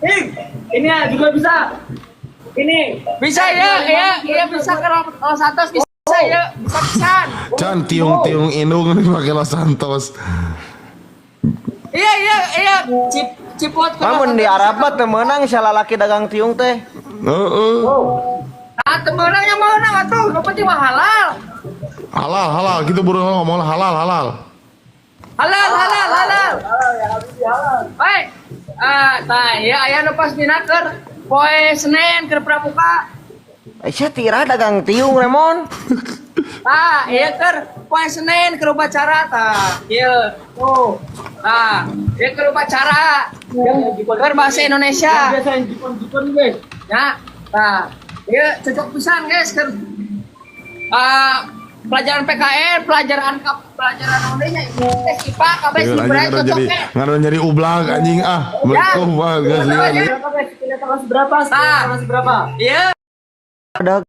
Eh, ini ya juga bisa. Ini. Bisa ya, ya, ya bisa ke Los Santos bisa ya, bisa pisan. Can tiung-tiung indung nih pakai Los Santos. Iya, cip cipot ke Los Namun di Santos. Arab mah teu meunang lalaki dagang tiung teh. Heeh. Ah, teu meunang yang meunang atuh, nu penting mah halal. Halal, halal gitu buru ngomong halal, halal. Halal, halal, halal. Baik. Ah, tah, ya aya nu pas dina keur poe Senin keur pramuka. Aisyah tira dagang tiung, Remon. Tah, iya keur poe Senin keur upacara tah. Ieu. Tuh. Tah, ieu keur upacara. Keur bahasa Indonesia. Biasa yang jipon-jipon, guys. Ya, tah. Ieu cocok pisan, guys, keur ah, pelajaran PKN, pelajaran pelajaran naonnya, IPS, IPA, kabeh Anjing sih ngaron cocok jadi ge. Ngaron jadi ublag anjing ah. Assalamualaikum, wah, geus lieur. Berapa, guys? Kita kelas berapa? Ah. Kelas berapa? Iya. Ada.